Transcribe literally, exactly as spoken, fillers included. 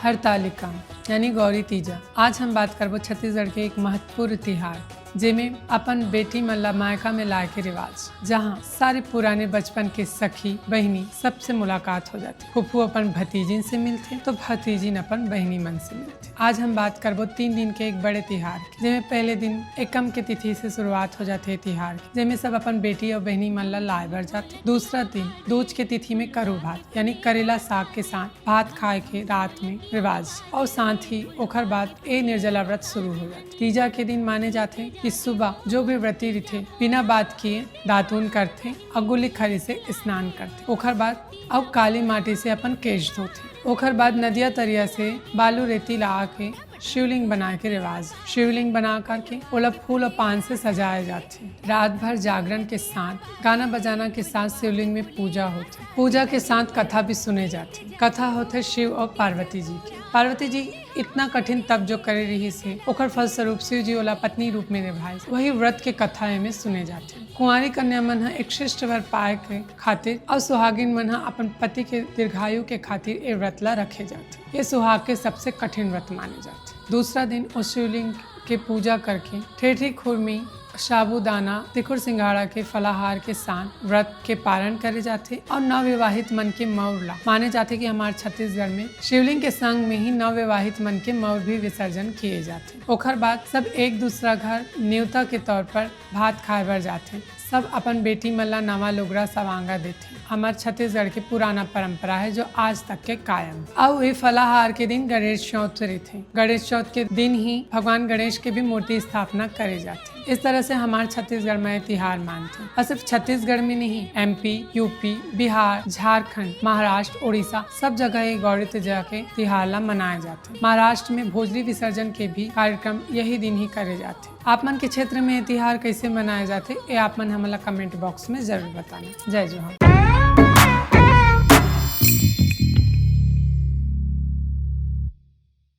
हरतालिका यानी गौरी तीजा। आज हम बात करबो छत्तीसगढ़ के एक महत्वपूर्ण तिहार, जेमे अपन बेटी मन ला मायका में लाए के रिवाज, जहाँ सारे पुराने बचपन के सखी बहिनी सबसे मुलाकात हो जाथे। फूफू अपन भतीजिन से मिलथे तो भतीजिन अपन बहिनी मन से मिलथे। आज हम बात करबो तीन दिन के एक बड़े तिहार के, जेमे पहले दिन एकम के तिथि से शुरुआत हो जाथे तिहार के, जेमे सब अपन बेटी और बहिनी मन ला लाए बर जाथे। दूसरा दिन दूज के तिथि में करू भात यानी करेला साग के साथ भात खाए के रात में रिवाज और साथ ही ओखर बाद ए निर्जला व्रत शुरू हो जाथे। तीजा के दिन माने जाथे कि सुबह जो भी व्रती रहिथे, बिना बात किए दातून करथे, अगुली खरी से स्नान करथे, ओखर बाद अउ काली माटी से अपन केश धोथे। ओखर बाद नदिया तरिया से बालू रेती ला आके शिवलिंग बनाए के रिवाज। शिवलिंग बना करके ओला फूल और पान से सजाए जाथे। रात भर जागरण के साथ गाना बजाना के साथ शिवलिंग में पूजा होथे। पूजा के साथ कथा भी सुने जाथे। कथा होथे शिव और पार्वती जी के। पार्वती जी इतना कठिन तप जो करे रहिस हे, ओकर फलस्वरूप शिव जी ओला पत्नी रूप में निभाए। वही व्रत के कथा एमे सुने जाथे। कुंवारी कन्या मन ह एक शिष्ट वर पाए के खातिर और सुहागिन मन ह अपन पति के दीर्घायु के खातिर ए व्रत ला रखे जाथे। ये सुहाग के सबसे कठिन व्रत माने जाथे। दूसरा दिन उस शिवलिंग के पूजा करके ठेठरी, खुरमी, साबूदाना, तिखुर सिंघाड़ा के फलाहार के साथ व्रत के पारण करे जाथे और नवविवाहित मन के मउर ला माने जाथे कि हमार छत्तीसगढ़ में शिवलिंग के संग में ही नवविवाहित मन के मउर भी विसर्जन किए जाथे। ओखर बाद सब एक दूसरा घर न्योता के तौर पर भात खाए बर जाथे। सब अपन बेटी मन ला नवा लुगरा सवांगा देथे। हमर छत्तीसगढ़ के पुराना परंपरा है जो आज तक के कायम। अउ ये फलाहार के दिन गणेश चौथ रहिथे। गणेश चौथ के दिन ही भगवान गणेश के भी मूर्ति स्थापना करे जाथे। इस तरह से हमार छत्तीसगढ़ में ये तिहार मानथे। और सिर्फ छत्तीसगढ़ में नहीं, एमपी, यूपी, बिहार, झारखंड, महाराष्ट्र, उड़ीसा, सब जगह ये गौरी तीजा के तिहार ला मनाए जाथे। महाराष्ट्र में भोजली विसर्जन के भी कार्यक्रम यही दिन ही करे जाथे। आप मन के क्षेत्र में ये तिहार कैसे मनाए जाथे, ये आप मन हमन ला कमेंट बॉक्स में जरूर बताना। जय जोहार।